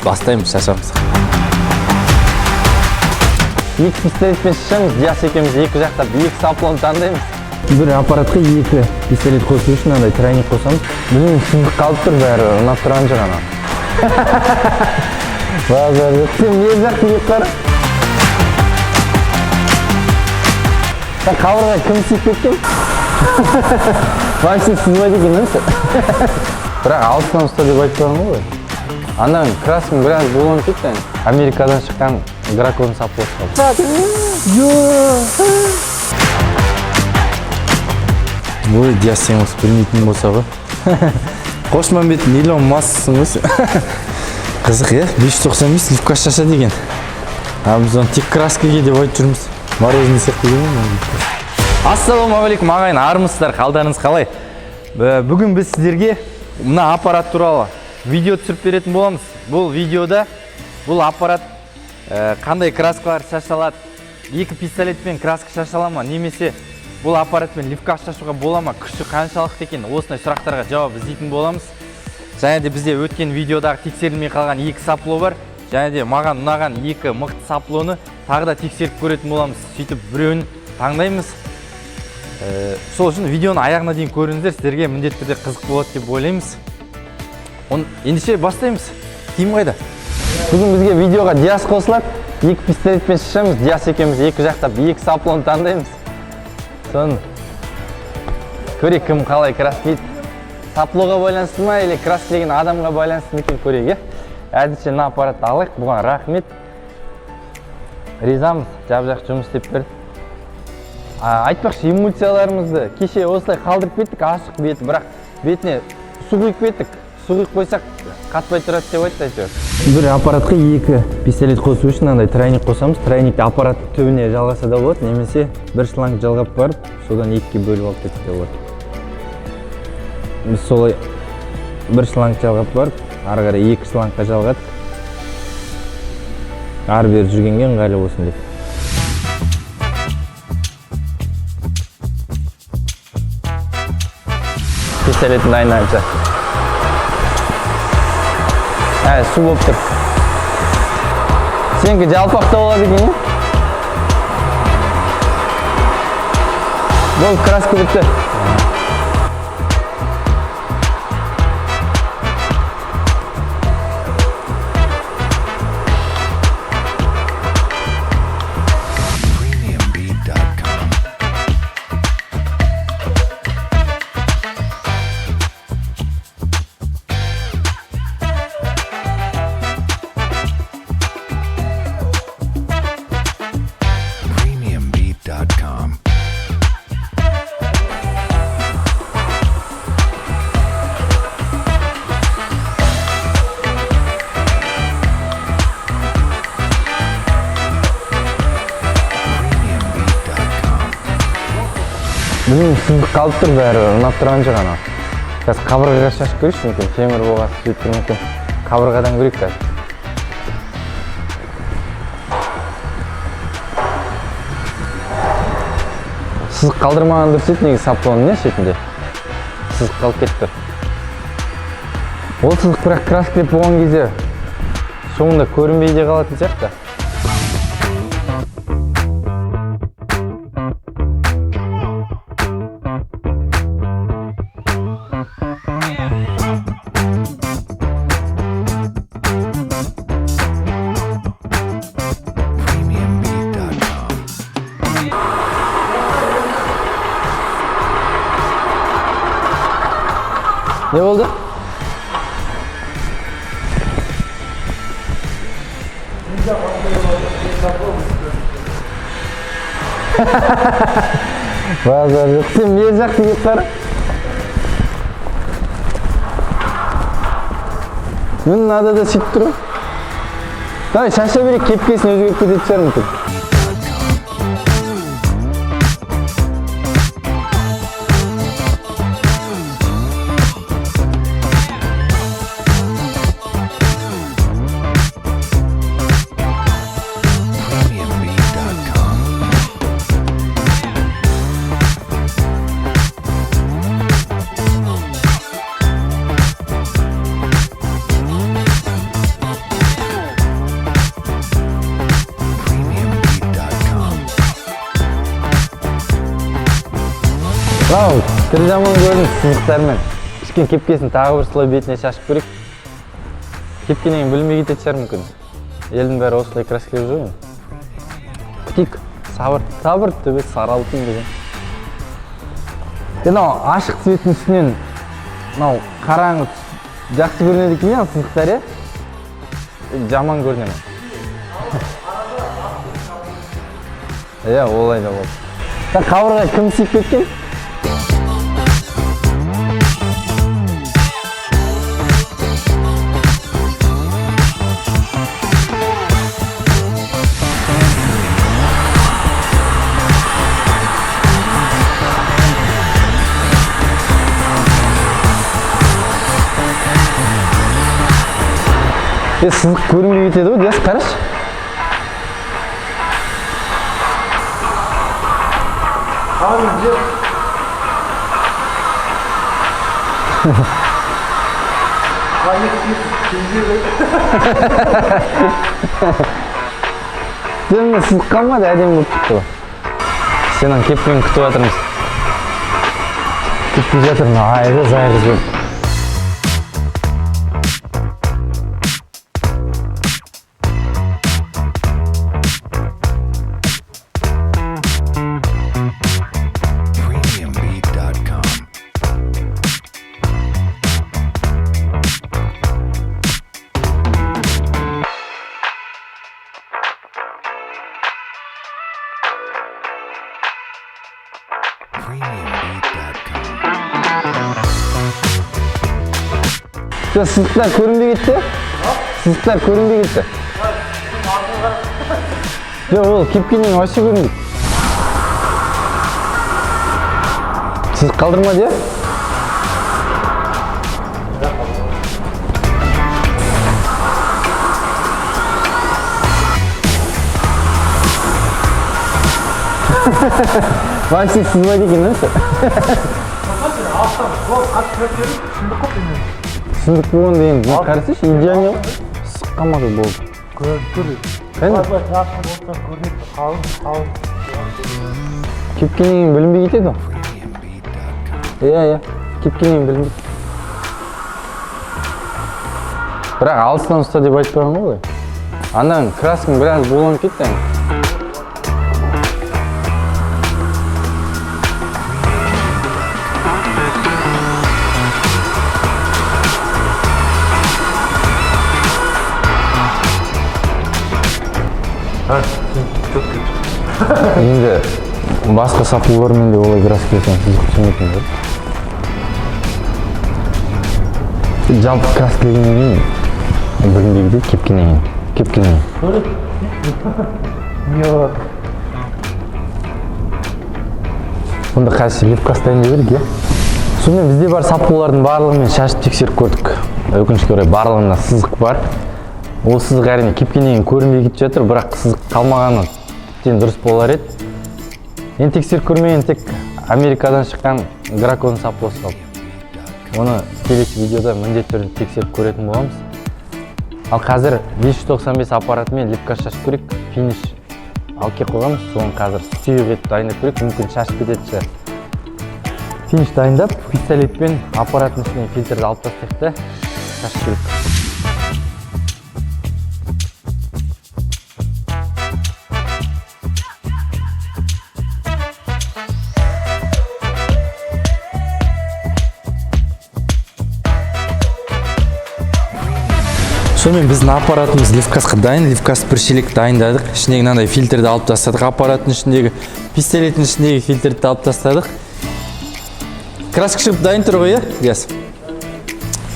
Бастаймыз, шашамыз. Екі пистолетпен шашамыз, Диас екеуміз екі жақтап екі соплоны таңдаймыз. Бір аппаратқа екі пистолет қосу үшін андай тройник қосамыз. Білмеймін, сызық қалып тұр бәрі, ұнап тұрған жоқ ана. Базар жоқ. Сен бер жақты киіп қара. Сен қабырға кім сүйіп кеткен? Вообще сызбайды екен, да? Бірақ алыстан ұста деп айтып тұрған ғой. Анан краскаң біраз буланып кетті. Америкадан шыққан дракон соплосы қалды. Ой, Диас, сен осы білмейтін болса ғой. Қошмамбет Илон Масксың ғой сен. Қызық, иә? 595 липка шаша деген. А біз оны тек краскаге деп айтып жүрміз. Мороженое сияқты деген ғой. Ассалаумағалейкум, ағайын, армысыздар, қалдарыңыз қалай? Бүгін біз сіздерге мына аппарат туралы видео түсіріп беретін боламыз. Бұл видеода бұл аппарат қандай краскалар шаша алады, екі пистолетпен краска шаша ала ма, немесе бұл аппаратпен ливка шашуға бола ма, күші қаншалықты екен, осындай сұрақтарға жауап іздейтін боламыз. Және де бізде өткен видеодағы тексерілмей қалған екі сопло бар, және де маған ұнаған екі мықты соплоны тағы да тексеріп көретін боламыз. Сөйтіп біреуін таңдаймыз. Сол үшін видеоны аяғына дейін көріңіздер, сіздерге міндетті түрде қызық болады деп ойлаймыз. Ендеше бастаймыз. Киім қайда? Бүгін бізге видеоға Диас қосылады. Екі пистолетпен шашамыз. Диас екеуміз екі жақтап екі соплоны таңдаймыз. Соны көрейік, кім қалай краскілейді. Соплоға байланысты ма или краскілеген адамға байланысты ма екен, көрейік, иә? Әзірше мына аппаратты алайық, бұған рахмет. Ризамыз, жап-жақсы жұмыс істеп берді. Айтпақшы, эмульсияларымызды кеше осылай қалдырып кеттік, ашық беті, бірақ бетіне су құйып кеттік. Су құйып қойсақ қатпай тұрады деп айтты әйтеуір. Бір аппаратқа екі пистолет қосу үшін андай тройник қосамыз. Тройникті аппарат түбіне жалғаса да болады, немесе бір шланг жалғап барып, содан екіге бөліп алып кетсе де болады. Біз солай бір шланг жалғап барып, ары қарай екі шлангқа жалғадық. Ары бері жүргенге ыңғайлы болсын деп. Пистолетін дайындайынша. Су болып тұр. Сенікі жалпақта болады екен, иә? Болды, краска бітті. PremiumBeat.com. PremiumBeat.com. PremiumBeat.com. Білмеймін, сызық қалып тұр бәрі, ұнап тұрған жоқ анау. Қазір қабырғаға шашып көрейікші, мүмкін темір болғасы сөйтіп тұр мүмкін. Қабырғадан көрейік қазір. Сызық қалдырмаған дұрыс еді негізі соплоның, не шетінде. Сызық қалып кетіп тұр. Ол сызық бірақ краскілеп болған кезде соңында көрінбей де қалатын сияқты. PremiumBeat.com. Не болды? Базар жоқ. Сен бер жақты киіп қара. Міне мынада да сөйтіп тұр ғой. Давай шаша берейік, кепкесін өзгеріп кететін шығар мүмкін. PremiumBeat.com. Мынау түрі жаман көрінді сызықтармен. Кішкене кепкесін тағы бір слой бетіне шашып көрейік. Кепкеннен кейін білінбей кететін шығар мүмкін. Елдің бәрі осылай краскілеп жүр ғой. Күтейік. Сабыр, сабыр түбі сары алтын деген. Мынау ашық цветтің үстінен мынау қараңғы түс жақсы көрінеді екен, иә, сызықтар, иә? Жаман көріне ме? Иә, олай да болды. Қабырға кім сүйіп кеткен? Сызық көрінбей кетеді ғой, Диас, қарашы. Міне сызық қалмады, әдемі болып шықты ғой. Сенің кепкені күтіп жатырмыз. Кеппей жатыр, мына айғыз айғыз болып. Premiumbeat.com. Premiumbeat.com. Жоқ, сызықтар көрінбей кетті. Сызықтар көрінбей кетті. Жоқ, ол кепкеннен кейін вообще көрінбейді. Сызық қалдырмады, иә? Вообще сызбайды екен, да? Сындық болғанда енді мына қарасайшы, идеальный ғой. Сызық қалмады, болды. Көрініп тұр. Қайда? Былай жақын болса көрінеді, қалың, қалың. Кепкеннен кейін білінбей кетеді ғой. Premiumbeat.com. Иә, иә. Кепкеннен кейін білінбейді. Бірақ алыстан ұста деп айтпаған ғой олай. Ананың краскаң біраз буланып кетті әне. Енді басқа сапулармен де олай краскілесең сызық түсінбейтін ғой. Жалпы краскілегеннен кейін білінбей кетеді, кепкеннен кейін. Кепкеннен кейін. Не болады? Онда қазір левкас дайындау керек, иә? Сонымен бізде бар сапулардың барлығымен шашып тексеріп көрдік. Өкінішке орай барлығында сызық бар. Ол сызық әрине кепкеннен кейін көрінбей кетіп жатыр, бірақ сызық қалмағаны тіптен дұрыс болар еді. Енді тексеріп көрмеген тек Америкадан шыққан Граконың сапуасы қалды. Оны келесі видеода міндетті түрде тексеріп көретін боламыз. Ал қазір 595 аппаратымен лепка шашып көрейік, финиш алып келіп қойғанбыз, соны қазір сұйық етіп дайындап көрейік, мүмкін шашып кететін шығар. Финиш дайындап, пистолетпен аппараттың ішінен фильтрді алып тастайық та шашып көрейік. Сонымен біздің аппаратымыз левкасқа дайын. Левкас бір шелек дайындадық. Ішіндегі мынандай фильтрді алып тастадық. Аппараттың ішіндегі, пистолеттің ішіндегі фильтрді алып тастадық. Краска шығып дайын тұр ғой, иә, Диас?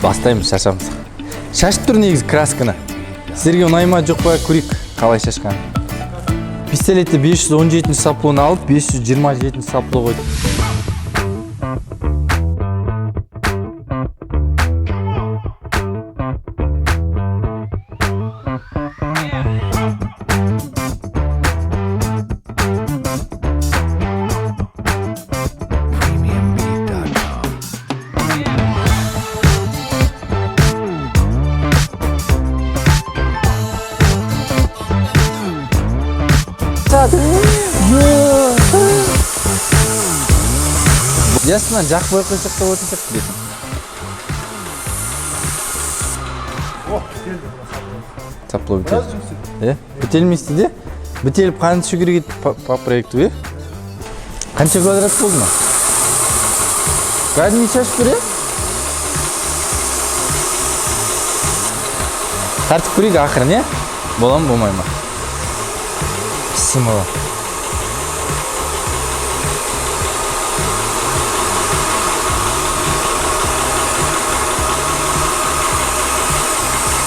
Бастаймыз, шашамыз. Шашып тұр негізі красканы. Сіздерге ұнай ма, жоқ па, көрейік қалай шашқанын. Пистолетті 517 саплоны алып, 527 сапло қойдық. Premiumbeat.com. Диас, мынаны жақпай қойсақ та болатын сияқты бетін. О, бітелді мына сапылы. Сапылы Біраз бітелді. жұмыс істеді. Иә, бітелместі де. Бітеліп қанша түсу керек еді по проекту, иә? Қанша квадрат болды ма? Кәдімгі шашып тұр, иә? Тартып көрейік ақырын, иә? Бола ма, болмай ма? Пісім.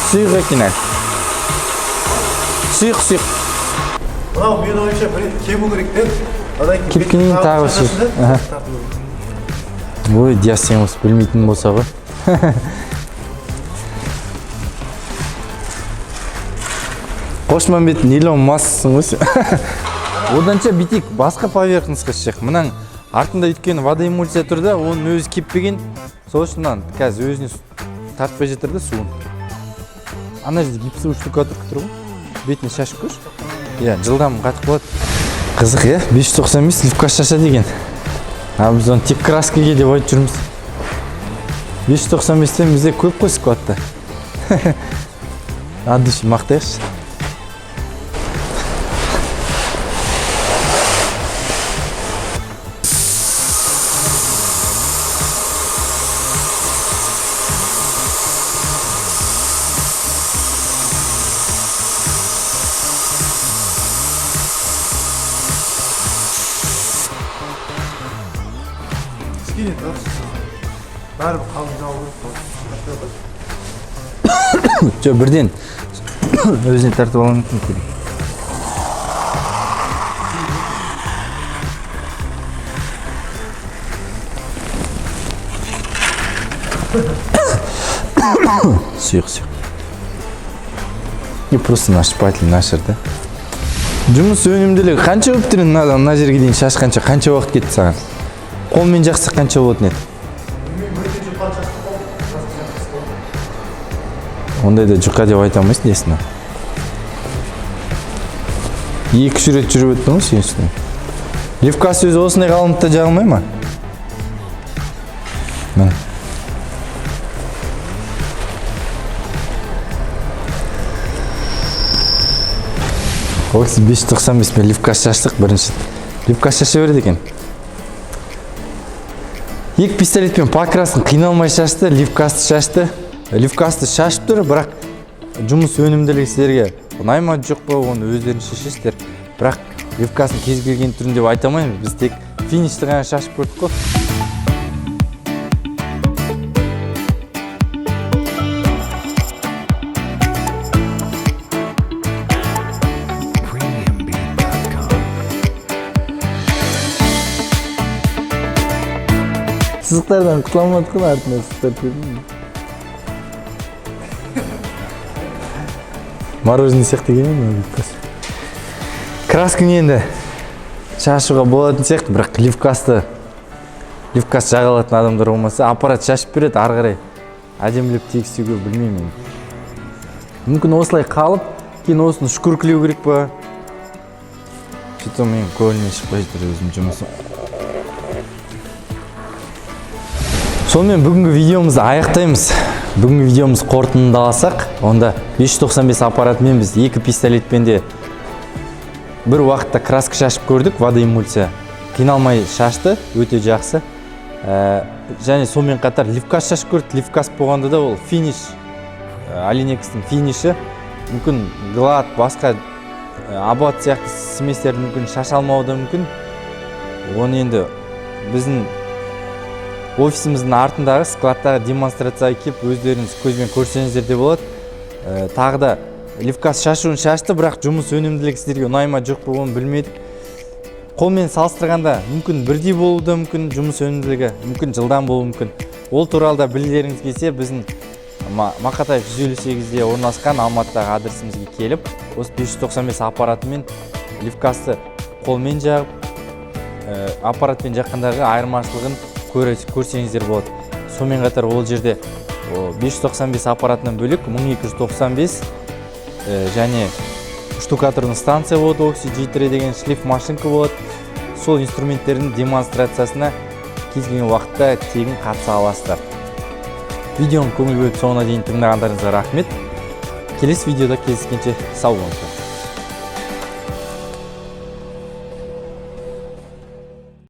Сұйық екен әлі. Сұйық, сұйық. Мынау менің ойымша бір рет кебу керек те. Одан кейін Кепкеннен кейін тағы шашасың сұйық. да, Аха. тарту керек. Ой, Диас, сен осы білмейтін болса ғой. Қошмамбет, Илон Масксың ғой сен. Оданша бүйтейік, басқа поверхностьқа шешейік. Мынаның артында өйткені водоэмульсия тұр да, оның өзі кеппеген. Сол үшін мынаны қазір өзіне тартпай жатыр да суын. Ана жерде гипсовый штукатурка тұр ғой. Бетіне шашып көрші. Иә, жылдам қатып қалады. Қызық, иә? 595 левкас шашады екен. А біз оны тек краскаге деп айтып жүрміз. 595-тен бізде көп қой складта. От души мақтайықшы. Кішкене тартшы. Бәрібір қалың жабу керек қой. Жоқ, бірден өзіне тартып алуы мүмкін керек. Сұйық, сұйық. И просто наш шпатель нашыр да. Жұмыс өнімділігі қанша болып тұр енді, мына жерге дейін шашқанша қанша уақыт кетті саған? Қолмен жақсы қанша болатын еді? Мен өте жұқа шашты қой. Ондай да жұқа деп айта алмайсың несіне. Екі үш рет жүріп өттің ғой сен үстінен. Левкас өзі осындай қалыңдықта жағылмай ма? Міне. Ол кісі 595 пен левкас шаштық бірінші. Левкас шаша береді екен. Екі пистолетпен покрасын қиналмай шашты, левкасты шашты. Левкасты шашып тұр, бірақ жұмыс өнімділігі сіздерге ұнай ма жоқ па, оны өздеріңіз шешесіздер. Бірақ левкасын кез келген түрін деп айта алмаймыз. Біз тек финишті ғана шашып көрдік қой. Premiumbeat.com. Сызықтардан құтыла алмадық қой, артынан сызықтар көрдің бе? Мороженое сияқты келмей ме левкас? Красканы енді шашуға болатын сияқты, бірақ левкас жаға алатын адамдар болмаса, аппарат шашып береді, ары қарай әдемілеп тегістеуге білмеймін енді. Мүмкін осылай қалып, кейін осыны шкуркілеу керек па? Что-то менің көңілімнен шықпай жатыр өзім жұмысым. Сонымен бүгінгі видеомызды аяқтаймыз. Бүгінгі видеомыз қорытындыласақ, онда 595 аппаратымен біз екі пистолетпен де бір уақытта краска шашып көрдік, водоэмульсия. Қиналмай шашты, өте жақсы. Және сонымен қатар левкас шашып көрдік. Левкас болғанда да ол финиш, Алинекстің финиші. Мүмкін глад, басқа, абат сияқты сместерді мүмкін шаша алмауы да мүмкін. Оны енді біздің офисіміздің артындағы складтағы демонстрацияға келіп өздеріңіз көзбен көрсеңіздер де болады. Тағы да левкас шашуын шашты, бірақ жұмыс өнімділігі сіздерге ұнай ма жоқ па оны білмедік. Қолмен салыстырғанда мүмкін бірдей болуы да мүмкін, жұмыс өнімділігі мүмкін жылдам болуы мүмкін. Ол туралы да білгілеріңіз келсе, біздің Мақатаев 158-де орналасқан Алматыдағы адресімізге келіп, осы 595 аппаратымен левкасты қолмен жағып, аппаратпен жаққандағы айырмашылығын көрсеңіздер болады. Сонымен қатар ол жерде, 595 аппаратынан бөлек 1295, және штукатурный станция болады, Oxy G3 деген шлиф машинка болады. Сол инструменттердің демонстрациясына Кез келген уақытта тегін қатыса аласыздар. Видеоны көңіл бөліп, соңына дейін тыңдағандарыңызға рахмет. Келесі видеода кездескенше сау болыңыздар.